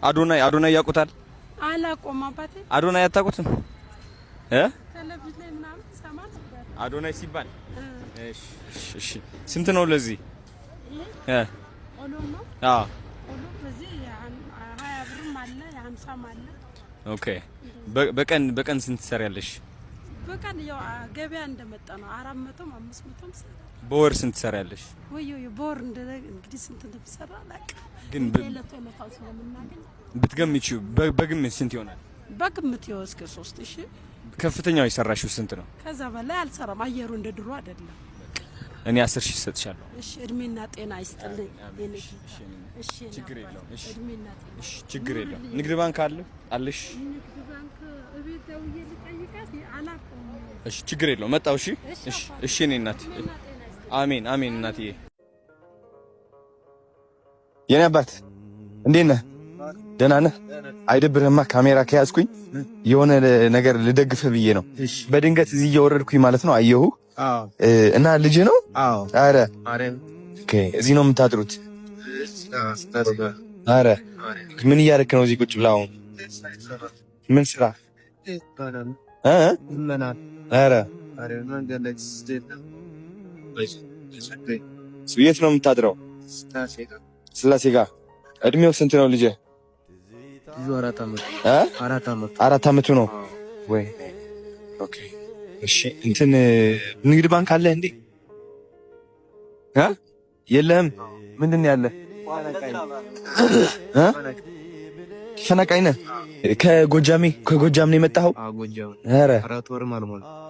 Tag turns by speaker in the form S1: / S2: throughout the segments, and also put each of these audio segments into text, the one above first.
S1: አዶናይ፣ አዶናይ ያውቁታል?
S2: አላውቀውም አባቴ።
S1: አዶናይ አታውቁትም እ?
S2: ቴሌቪዥን ላይ ምናምን ሰማ ነበር።
S1: አዶናይ ሲባል እሺ፣ እሺ። ስንት ነው ለዚህ እ?
S2: ቆሎ ነው።
S1: አዎ።
S2: ቆሎ በዚህ 20 ብርም አለ፣ የ50ም አለ።
S1: Okay። በቀን ስንት ትሰሪያለሽ?
S2: በቀን ያው ገበያ እንደመጣ ነው። 400ም 500ም ሰራ።
S1: በወር ስንት ትሰሪያለሽ?
S2: ወይ ወይ፣ በወር እንግዲህ ስንት እንደምሰራ አላውቅም።
S1: ግን
S2: የዕለቱ ዕለቷን ስለምናገኝ።
S1: ብትገምቺው በግምት ስንት ይሆናል?
S2: በግምት ያው እስከ 3000።
S1: ከፍተኛው የሰራሽው ስንት ነው?
S2: ከዛ በላይ አልሰራም። አየሩ እንደ ድሮ አይደለም።
S1: እኔ 10,000 እሰጥሻለሁ።
S2: እሺ፣ እድሜና ጤና ይስጥልኝ የኔ ጌታ። እሺ የኔ
S1: ችግር
S2: አባት፣
S1: የለውም። እሺ።
S2: እድሜና ጤና።
S1: እሺ፣ ችግር የለውም። ንግድ ባንክ አለ አለሽ?
S2: ንግድ ባንክ እቤት ደውዬ ልጠይቃት፣ አላውቀውም።
S1: እሺ፣ ችግር የለውም። መጣው። እሺ፣ እሺ፣ እሺ። እኔ እናት
S2: እድሜና ጤና ይስጥልኝ።
S1: አሜን፣ አሜን እናትዬ። የኔ አባት እንዴት ነህ? ደህና ነህ? አይደብርህማ? ካሜራ ከያዝኩኝ የሆነ ነገር ልደግፍህ ብዬ ነው። በድንገት እዚህ እየወረድኩኝ ማለት ነው አየሁ እና ልጅ ነው? አረ okay፣ እዚህ ነው የምታድሩት? አረ ምን እያደረክ ነው እዚህ ቁጭ ብለህ አሁን? ምን ስራ እ? አረ የት ነው የምታድረው? ስላሴ ጋር። እድሜው ስንት ነው ልጅ? እ? 4 አመቱ ነው ወይ? Okay፣ እሺ። እንትን ንግድ ባንክ አለ እንዴ? እ? የለህም? ምንድን ነው ያለ? እ? ተፈናቃይ ነህ? ከጎጃሜ፣ ከጎጃም ነው የመጣኸው? ኧረ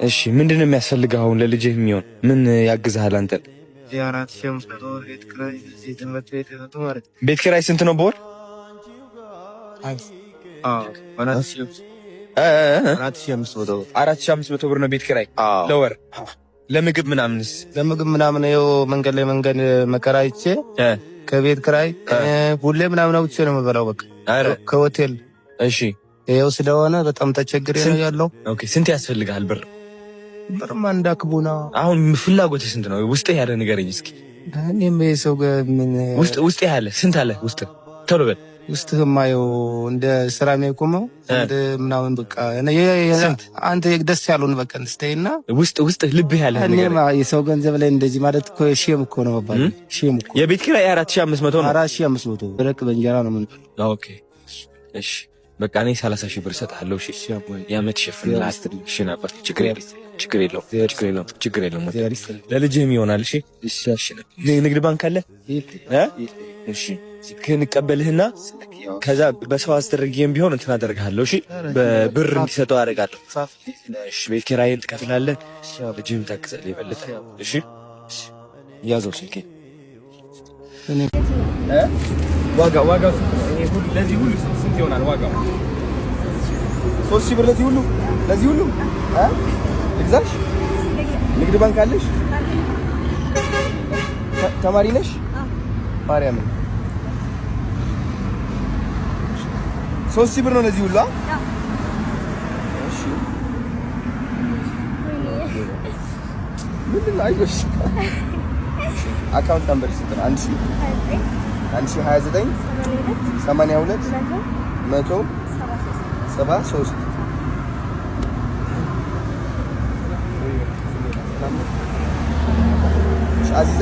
S1: እሺ፣ ምንድን ነው የሚያስፈልግህ አሁን ለልጅህ የሚሆን ምን ያግዝሃል አንተን? ቤት ኪራይ ስንት ነው በወር? 4500 ብር ነው ቤት ኪራይ ለወር። ለምግብ ምናምንስ?
S3: ለምግብ ምናምን ይኸው መንገድ ላይ መንገድ መከራይቼ ከቤት ኪራይ ሁሌ ምናምን አውጥቼ ነው የምበላው። በቃ ከሆቴል።
S1: እሺ።
S3: ይኸው ስለሆነ በጣም ተቸግሬ ነው ያለው።
S1: Okay፣ ስንት ያስፈልግሃል ብር?
S3: ብርማ እንዳክቡና።
S1: አሁን ፍላጎትህ ስንት ነው? ውስጥህ ያለ ንገረኝ እስኪ።
S3: እኔም የሰው ምን
S1: ውስጥ ውስጥ ያለ ስንት አለ? ውስጥ ቶሎ በል።
S3: ውስጥህማ ይኸው እንደ ስራ የሚቆመው እንደ ምናምን በቃ አንተ ደስ ያለውን በቃ እንስተይና።
S1: ውስጥ ውስጥ ልብህ ያለ።
S3: እኔማ የሰው ገንዘብ ላይ እንደዚህ ማለት እኮ shame እኮ ነው መባል፣ shame እኮ።
S1: የቤት ኪራይ 4500 ነው።
S3: 4500 ብረቅ በእንጀራ ነው ምን።
S1: Okay፣ እሺ፣ በቃ እኔ 30,000 ብር እሰጥሃለሁ። እሺ፣ የዓመት ይሸፍንልሃል። እሺ ነበር፣ ችግር የለውም፣ ችግር የለውም፣ ችግር የለውም፣ ችግር የለውም። ለልጅህም ይሆናል። እሺ፣ እሺ። ንግድ ባንክ አለ? እሺ፣ እንቀበልህና ከዛ በሰው አስደርጌም ቢሆን እንትን አደርግሃለሁ። እሺ፣ በብር እንዲሰጠው አደርጋለሁ። እሺ፣ ቤት ኪራይን ትከፍላለህ፣ ልጅህም ታግዛለህ የበለጠ። እሺ፣ ያዘው ስልኬን። ዋጋው ስንት ነው? ይሄ ሁሉ ለዚህ ሁሉ ስንት ይሆናል ዋጋው? 3000 ብር ለዚህ ሁሉ፣ ለዚህ ሁሉ እ ልግዛሽ? ንግድ ባንክ አለሽ? ተማሪ ነሽ? ማርያምን 3000 ብር ነው ለዚህ ሁሉ። እሺ፣ ምንድን ነው? አይዞሽ። Account number ስንት ነው? 1000 1029 82 173። አዚዛ።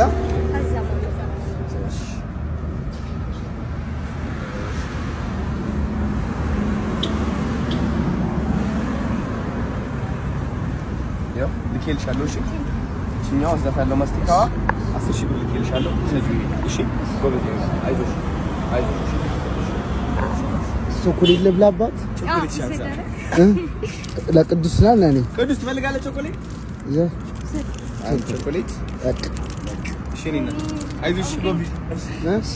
S1: ያው ልኬልሻለሁ። እሺ፣ እቺኛዋ እዛታለሁ። ማስቲካዋ 10,000 ብር ልኬልሻለሁ። ስለዚህ እሺ፣ ጎበዝ፣ አይዞሽ፣ አይዞሽ።
S3: ቾኮሌት ልብላባት።
S1: ቾኮሌት ይሻላል።
S3: ለቅዱስ ና ለኔ።
S1: ቅዱስ ትፈልጋለህ ቾኮሌት? አንድ ቾኮሌት። እሺ፣ እኔ እናት አይዞሽ፣ ጎበዝ።